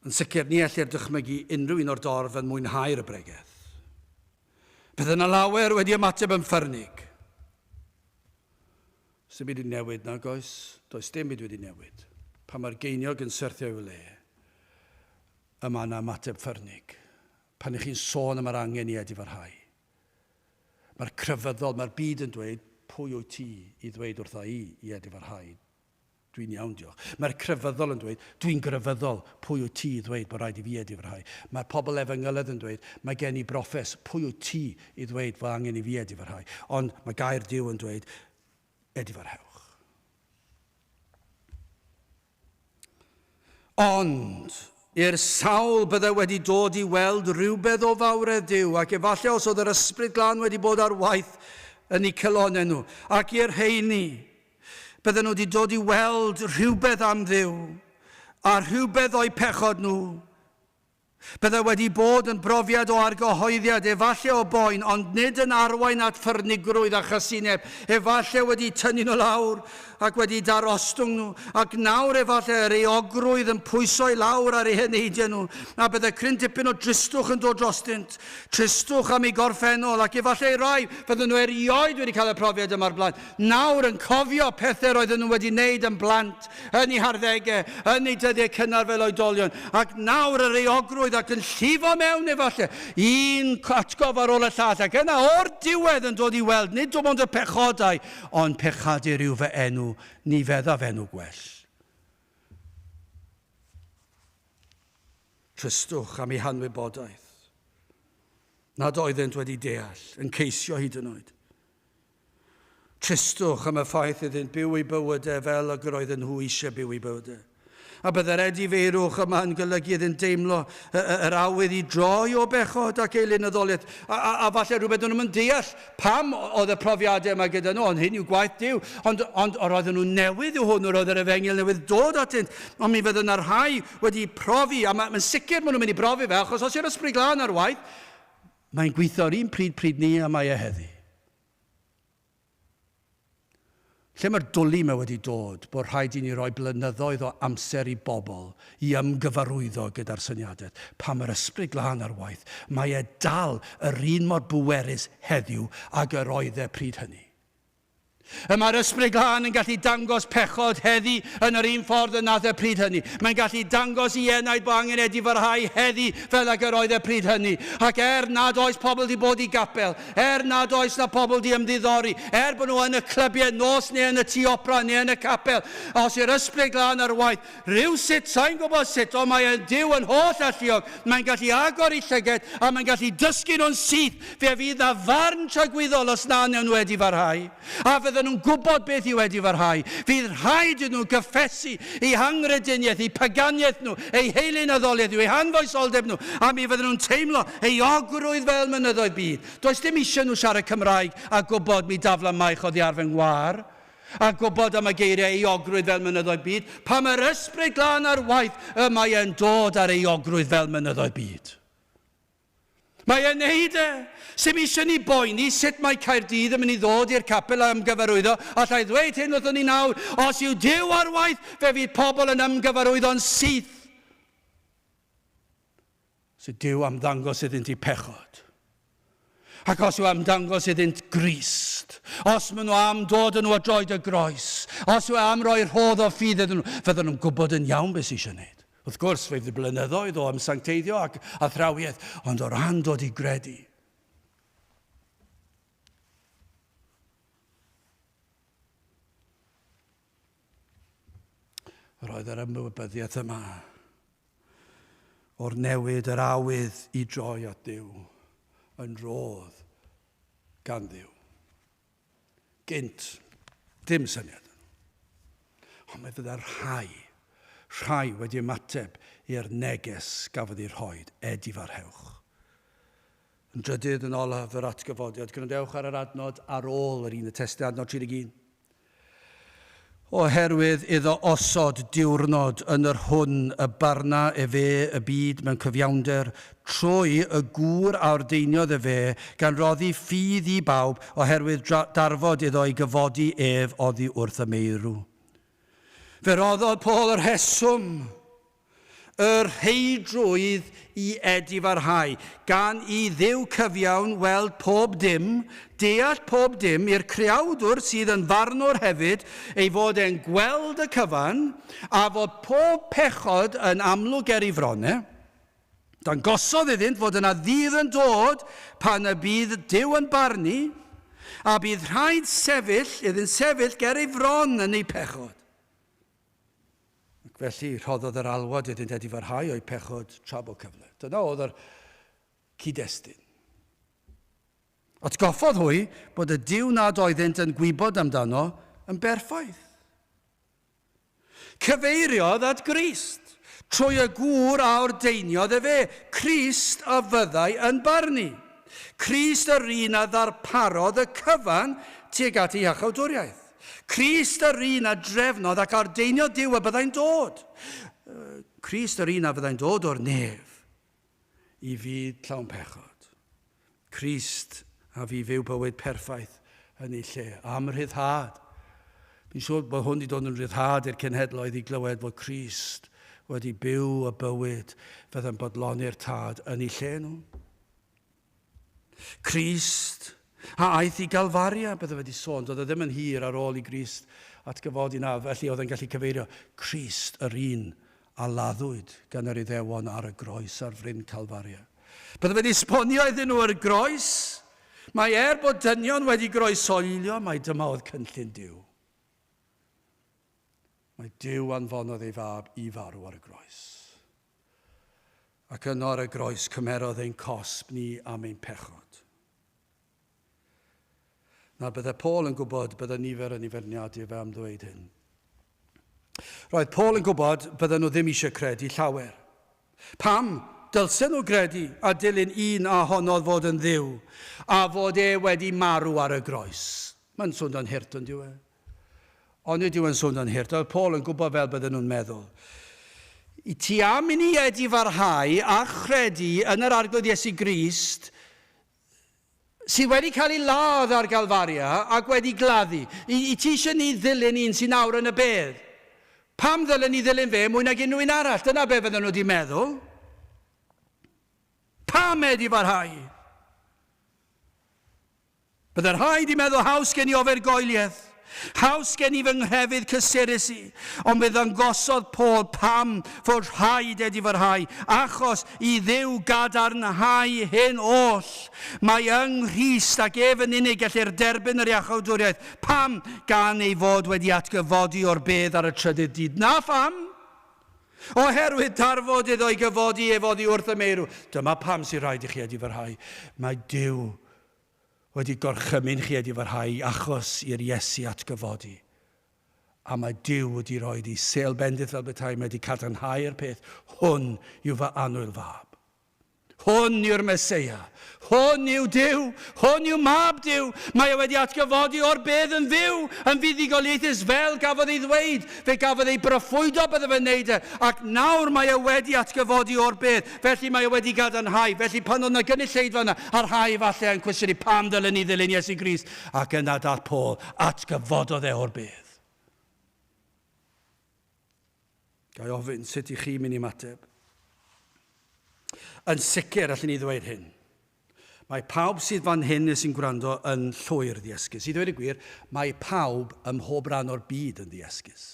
Yn sicr, ni ellir dychmygu unrhyw un o'r dorf yn mwynhau'r bregeth. Bydd yna lawer wedi ymateb yn ffyrnig. Sdim byd wedi newid, nag oes? Does dim byd wedi newid. Pan mae'r geiniog yn syrthio i'w le, y mae yna ymateb ffyrnig. Pan ych chi'n sôn am yr angen i edifarhau. Mae'r crefyddol, mae'r byd yn dweud, pwy wyt ti i ddweud wrtha i i edifarhau? Dwi'n iawn, diolch. Mae'r crefyddol yn dweud, dwi'n grefyddol, pwy wyt ti i ddweud bod rhaid i fi edifarhau? Mae'r pobl efengylydd yn dweud, mae gen i broffes, pwy wyt ti i ddweud fod angen i fi edifarhau? Ond mae gair Duw yn dweud, edifarhewch. Ond, i'r sawl bydde wedi dod i weld rhywbeth o fawredd Duw, ac efallai os oedd yr Ysbryd Glân wedi bod ar waith yn eu calonnau nhw, ac i'r rheini, Bydden nhw wedi dod i weld rhywbeth am Dduw a rhywbeth o'u pechod nhw. Bydde wedi bod yn brofiad o argyhoeddiad, efallai o boen, ond nid yn arwain at ffyrnigrwydd a chasineb, efallai wedi tynnu nhw lawr ac wedi darostwng nhw, ac nawr efallai yr euogrwydd yn pwyso i lawr ar eu heneidiau nhw, a bydde cryn dipyn o dristwch yn dod drostynt. Tristwch am eu gorffennol, ac efallai rai fydden nhw erioed wedi cael y profiad yma o'r blaen. Nawr yn cofio pethau roedden nhw wedi wneud yn blant, yn eu harddegau, yn eu dyddiau cynnar fel oedolion, ac nawr yr euogrwydd ac yn llifo mewn efallai, un atgof ar ôl y llall, ac yna o'r diwedd yn dod i weld nid dim ond y pechodau, ond pechadur yw fy enw, ni feddaf enw gwell. Tristwch am eu hanwybodaeth, nad oeddent wedi deall, yn ceisio hyd yn oed. Tristwch am y ffaith iddynt byw eu bywydau fel ag yr oedden nhw eisiau byw eu bywydau. A byddai'r edifeirwch yma yn golygu iddynt deimlo yr awydd i droi o bechod ac eilunyddoliaeth. A, a, a falle rhywbeth nhw'n yn deall pam oedd y profiadau yma gyda nhw, ond hyn yw gwaith Duw. Ond, ond yr oedden nhw newydd yw hwn, yr oedd yr efengyl newydd dod atynt. Ond mi fydde yna rhai wedi profi, a mae'n sicr maen nhw'n mynd i brofi fe, achos os yw'r Ysbryd Glân ar waith, mae'n gweithio'r un pryd pryd ni a mae e heddi. Lle mae'r dwli yma wedi dod bod rhaid i ni roi blynyddoedd o amser i bobl i ymgyfarwyddo gyda'r syniadaeth? Pan mae'r Ysbryd Glân ar waith, mae e dal yr un mor bwerus heddiw ag yr oedd e pryd hynny. Y mae'r Ysbryd Glân yn gallu dangos pechod heddi yn yr un ffordd y nath e pryd hynny. Mae'n gallu dangos i enaid bod angen edifarhau heddi fel ag yr oedd e pryd hynny. Ac er nad oes pobl di bod i gapel, er nad oes na pobl di ymddiddori, er bod nhw yn y clybiau nos neu yn y tŷ opera neu yn y capel, os yw'r Ysbryd Glân ar waith, Rhywsut, sa i'n gwybod sut, ond mae e'n Duw yn holl alluog, mae'n gallu agor eu llyged a mae'n gallu dysgu nhw'n syth, fe fydd 'na farn tragwyddol os na wnewn nhw edifarhau, a fydden nhw'n gwybod beth yw edifarhau. Fydd rhaid iddyn nhw gyffesu eu hangrediniaeth, eu paganiaeth nhw, eu heilunaddoliaeth nhw, eu hanfoesoldeb nhw, a mi fydden nhw'n teimlo euogrwydd fel mynyddoedd byd. Does dim eisiau nhw siarad Cymraeg a gwybod mi dafla maich oddi ar fy ngwar. A gwybod am y geiriau euogrwydd fel mynyddoedd byd, pan mae'r Ysbryd Glân ar waith, y mae e'n dod ar euogrwydd fel mynyddoedd byd. Mae e'n neud e. Sim eisiau ni boeni sut mae Caerdydd yn mynd i ddod i'r capel a ymgyfarwyddo. Alla i ddweud hyn wrthon ni nawr, os yw Duw ar waith, fe fydd pobl yn ymgyfarwyddo'n syth. Sut Duw am ddangos iddynt eu pechod. Ac os yw am dangos iddynt Grist, os maen nhw am dod yn nhw o droed y groes, os yw am roi rhodd o ffydd iddyn nhw, fydden nhw'n gwybod yn iawn beth sydd eisiau gwneud. Wrth gwrs, fe fydd blynyddoedd o ymsancteiddio ac athrawiaeth, ond o ran dod i gredu. Roedd yr ymwybyddiaeth yma o'r newid, yr awydd i droi at Dduw, yn rhodd gan Dduw. Gynt, dim syniad. Ond mae fydda rhai, rhai wedi ymateb i'r neges gafodd ei rhoi, edifarhewch. Yn drydydd yn olaf yr atgyfodiad, gwrandewch ar yr adnod ar ôl yr un y testun, adnod 31. Oherwydd iddo osod diwrnod yn yr hwn y barna efe y byd mewn cyfiawnder, trwy y gŵr a ordeiniodd efe, gan roddi ffydd i bawb, oherwydd darfod iddo ei gyfodi ef oddi wrth y meirw. Fe roddodd Paul y rheswm. Y rheidrwydd i edifarhau, gan i Dduw cyfiawn weld pob dim, deall pob dim, i'r creawdwr sydd yn farnwr hefyd, ei fod e'n gweld y cyfan, a fod pob pechod yn amlwg ger ei fron e. Dangosodd iddynt fod yna ddydd yn dod pan y bydd Duw yn barnu, a bydd rhaid sefyll iddynt sefyll ger ei fron yn eu pechod. Ac felly rhoddodd yr alwad iddynt edifarhau o'u pechod tra bo cyfle. Dyna oedd yr cyd-destun. Atgoffodd hwy bod y Duw nad oeddynt yn gwybod amdano yn berffaith. Cyfeiriodd at Grist, trwy y gŵr a ordeiniodd efe, Crist a fyddai yn barnu. Crist yr un a ddarparodd y cyfan tuag at ei iachawdwriaeth. Crist yr un a drefnodd ac a ordeiniodd Duw y byddai'n dod. Crist yr un a fyddai'n dod o'r nef i fyd llawn pechod. Crist a fi fyw bywyd perffaith yn ei lle. Am rhyddhad. Fi'n siŵr bod hwn wedi dod yn rhyddhad i'r cenhedloedd i glywed fod Crist wedi byw y bywyd fydd yn bodloni'r Tad yn ei lle nhw. Crist a aeth i Galfaria, bydde wedi sôn, doedd e ddim yn hir ar ôl i Grist atgyfodi na, felly oedd e'n gallu cyfeirio Crist yr un a laddwyd gan yr Iddewon ar y groes ar fryn Calfaria. Bydde wedi esbonio iddyn nhw yr groes. Mae er bod dynion wedi groesoelio, mai dyma oedd cynllun Duw. Mae Duw anfonodd ei fab i farw ar y groes. Ac yno ar y groes cymerodd ein cosb ni am ein pechod. Nawr bydde Paul yn gwybod bydde nifer yn ei feirniadu fe am ddweud hyn. Roedd Paul yn gwybod bydden nhw ddim eisiau credu llawer. Pam dylsen nhw gredu a dilyn un a honnodd fod yn Dduw a fod e wedi marw ar y groes? Mae'n swnio'n hurt yn dyw e? Ond nid yw e'n swnio'n hurt. Oedd Paul yn gwybod fel bydden nhw'n meddwl. I ti am i ni edifarhau a chredu yn yr Arglwydd Iesu Grist, sydd wedi cael ei ladd ar Galfaria ac wedi gladdu. I, i ti eisiau ni ddilyn un sy'n nawr yn y bedd? Pam ddylen ni ddilyn fe mwy nag unrhyw un arall? Dyna be fydden nhw wedi meddwl. Pam edifarhau? Bydde rhai 'di meddwl, haws gen i ofergoeliaeth, haws gen i fy nghrefydd cysurus i, ond fe ddangosodd Paul pam fod rhaid edifarhau, achos i Dduw gadarnhau hyn oll, mai yng Nghrist ac ef yn unig gellir derbyn yr iachawdwriaeth. Pam? Gan ei fod wedi atgyfodi o'r bedd ar y trydydd dydd. Na pham? Oherwydd darfod iddo ei gyfodi ef oddi wrth y meirw. Dyma pam sy'n rhaid i chi edifarhau. Mae Duw wedi gorchymyn chi edifarhau achos i'r Iesu atgyfodi. A mae Duw wedi rhoi ei sêl bendith fel petai, mae wedi cadarnhau'r peth, hwn yw fy annwyl fab. Hwn yw'r Meseia. Hwn yw Duw. Hwn yw mab Duw. Mae e wedi atgyfodi o'r bedd yn fyw, yn fuddugoliaethus fel gafodd ei ddweud. Fe gafodd ei broffwydo bydde fe'n neud e, ac nawr mae e wedi atgyfodi o'r bedd. Felly mae e wedi gadarnhau. Felly pan oedd 'na gynulleidfa yna, a rhai falle yn cwestiynu pam ddylen ni ddilyn Iesu Grist, ac yna daeth Paul, atgyfododd e o'r bedd. Ga i ofyn sut i chi mynd i ymateb? Yn sicr, allwn ni ddweud hyn. Mae pawb sydd fan hyn neu sy'n gwrando yn llwyr ddiesgus. I ddweud y gwir, mae pawb ym mhob rhan o'r byd yn ddiesgus.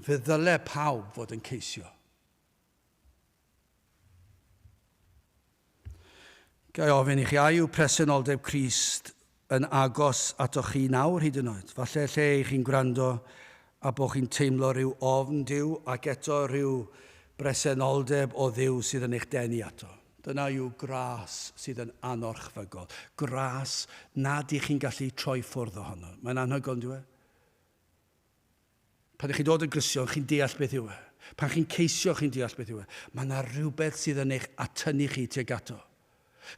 Fe ddyle pawb fod yn ceisio. Ga i ofyn i chi, a yw presenoldeb Crist yn agos atoch chi nawr hyd yn oed? Falle lle i chi'n gwrando a bod chi'n teimlo rhyw ofn Duw ac eto rhyw bresenoldeb o Dduw sydd yn eich denu ato. Dyna yw gras sydd yn anorchfygol. Gras nad ych chi'n gallu troi ffwrdd ohono. Mae'n anhygoel, yn dyw e? Pan ych chi'n dod yn Gristion, chi'n deall beth yw e. Pan chi'n ceisio, chi'n deall beth yw e. Mae yna rhywbeth sydd yn eich atynnu chi tuag ato.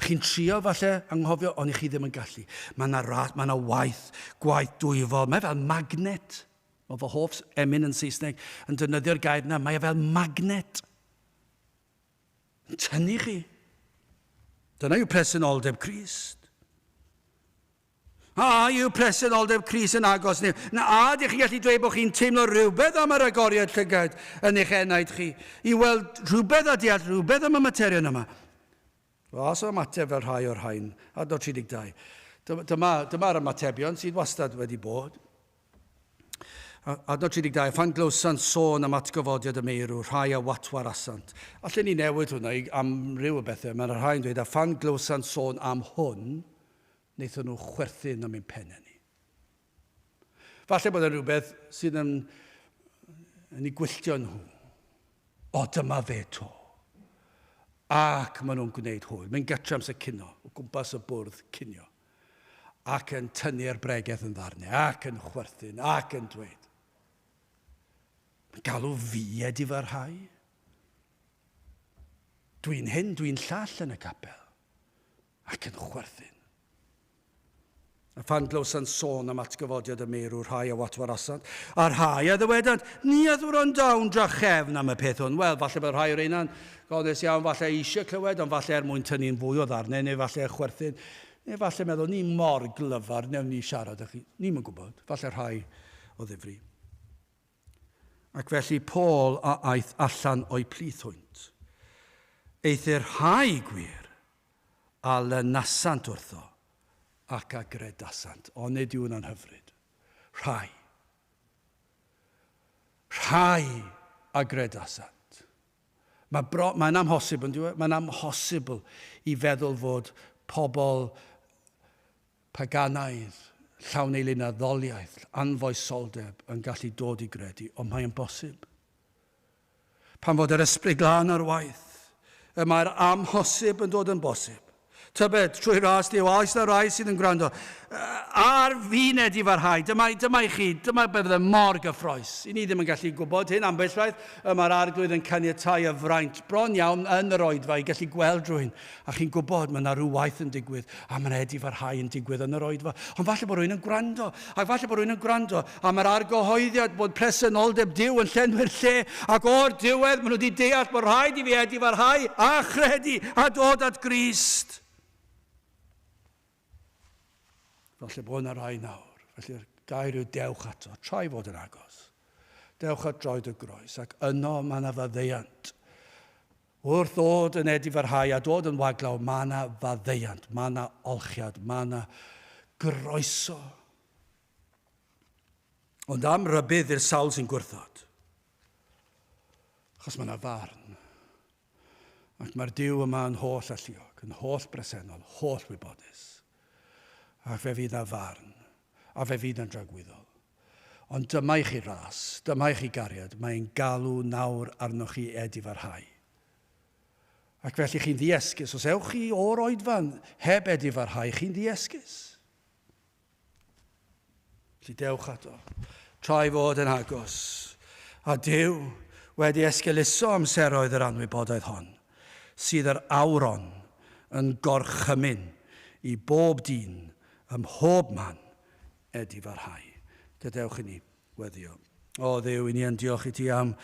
Chi'n trio falle anghofio, ond i chi ddim yn gallu. Mae yna ras, mae yna waith, gwaith dwyfol. Mae fel magnet. Mae fy hoff emyn yn Saesneg yn defnyddio'r gair yna. Mae e fel magnet. Yn tynnu chi. Dyna yw presenoldeb Crist. A yw presenoldeb Crist yn agos ni? Na a ydych chi'n gallu dweud bod chi'n teimlo rhywbeth am yr agoriad llygaid yn eich enaid chi? I weld rhywbeth a deall rhywbeth am y materion yma? Wel, os ymateb fel rhai o'r rhain, adnod 32, dyma'r dyma ymatebion sydd wastad wedi bod. Adnod 32, phan glywsant sôn am atgyfodiad y meirw, rhai a watwarasant. Allen ni newid hwnna i amryw o bethau. Mae'r rhai'n dweud, a phan glywsant sôn am hwn, wnaethon nhw chwerthin am ein pennau ni. Falle bod e'n rhywbeth sydd yn, yn ei gwylltio nhw. O, dyma fe to. Ac maen nhw'n gwneud hwyl. Mae'n gytra amser cino, o gwmpas y bwrdd cinio. Ac yn tynnu'r bregeth yn ddarnau, ac yn chwerthin, ac yn dweud. Mae'n galw fi edifarhau. Dwi'n hyn, dwi'n llall yn y capel. Ac yn chwerthin. A phan glywsant sôn am atgyfodiad y meirw, rhai a watwarasant, a rhai a ddywedant, ni a ddwrandawn drachefn am y peth hwn. Wel, falle bod rhai o'r einan goddus iawn, falle eisiau clywed, ond falle er mwyn tynnu'n fwy o ddarnau, neu falle chwerthin, neu falle meddwl, ni mor glyfar, newn ni siarad â chi. Ni'm yn gwybod, falle rhai o ddifri. Ac felly Paul a aeth allan o'u plith hwynt. Eithr rhai gwir a lynasant wrtho ac a gredasant. Onid yw hwnna'n hyfryd? Rhai. Rhai a gredasant. Mae bro, mae'n amhosib, yn dweud? Mae'n amhosibl i feddwl fod pobl paganaidd, llawn eilunaddoliaeth, anfoesoldeb yn gallu dod i gredu, ond mae'n bosib. Pan fod yr Ysbryd Glân ar waith, y mae'r amhosib yn dod yn bosib. Tybed, trwy ras Duw, a oes na rai sydd yn gwrando ar fin edifarhau? Dyma, dyma i chi, dyma be fydde mor gyffroes. I ni ddim yn gallu gwybod hyn ambell waith, y mae'r Arglwydd yn caniatáu y fraint bron iawn yn yr oedfa i gallu gweld rhywun. A chi'n gwybod, mae yna rhyw waith yn digwydd, a mae yna edifarhau yn digwydd yn yr oedfa. Ond falle bod rhywun yn gwrando, ac falle bod rhywun yn gwrando am yr argyhoeddiad bod presenoldeb Duw yn llenwi'r lle, ac o'r diwedd maen nhw wedi deall bod rhaid i fi edifarhau a chredu a dod at Grist. Falle bod yna rai nawr. Felly'r gair yw dewch ato, trai fod yn agos. Dewch at droed y groes, ac yno mae yna faddeuant. Wrth ddod yn edifarhau a dod yn waglaw, mae yna faddeuant, mae yna olchiad, mae yna groeso. Ond am rybudd i'r sawl sy'n gwrthod. Achos mae yna farn. Ac mae'r Duw yma yn holl alluog, yn holl bresennol, holl wybodus. Ac fe fydd na farn, a fe fydd yn dragwyddol. Ond dyma i chi ras, dyma i chi gariad, mae'n galw nawr arnoch chi edifarhau. Ac felly chi'n ddiesgus, os ewch chi o'r oedfan heb edifarhau, chi'n ddiesgus. Felly dewch ato, trai fod yn agos. A Duw wedi esgeuluso amseroedd yr anwybodaeth hon, sydd yr awron yn gorchymyn i bob dyn ym mhob man edifarhau. Gadewch i ni weddio. O Dduw, i ni yn diolch i ti am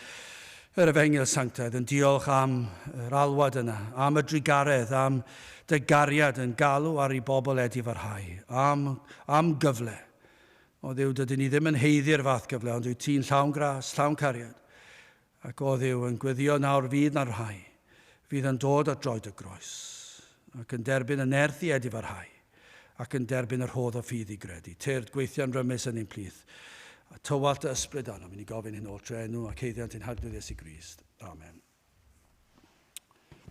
yr efengyl sanctaidd, yn diolch am yr alwad yna, am y drugaredd, am dy gariad yn galw ar i bobl edifarhau, am, am gyfle. O Dduw, dydyn ni ddim yn haeddu'r fath gyfle, ond wyt ti'n llawn gras, llawn cariad. Ac o Dduw, yn gweddio nawr fydd na rhai fydd yn dod at droed y groes, ac yn derbyn y nerth i edifarhau, ac yn derbyn y rhodd o ffydd i gredu. Tyrd, gweithio'n rymus yn ein plith, a tywallt dy ysbryd arnom, i ni gofyn hyn oll trwy enw ac haeddiant ein Harglwydd Iesu Grist. Amen.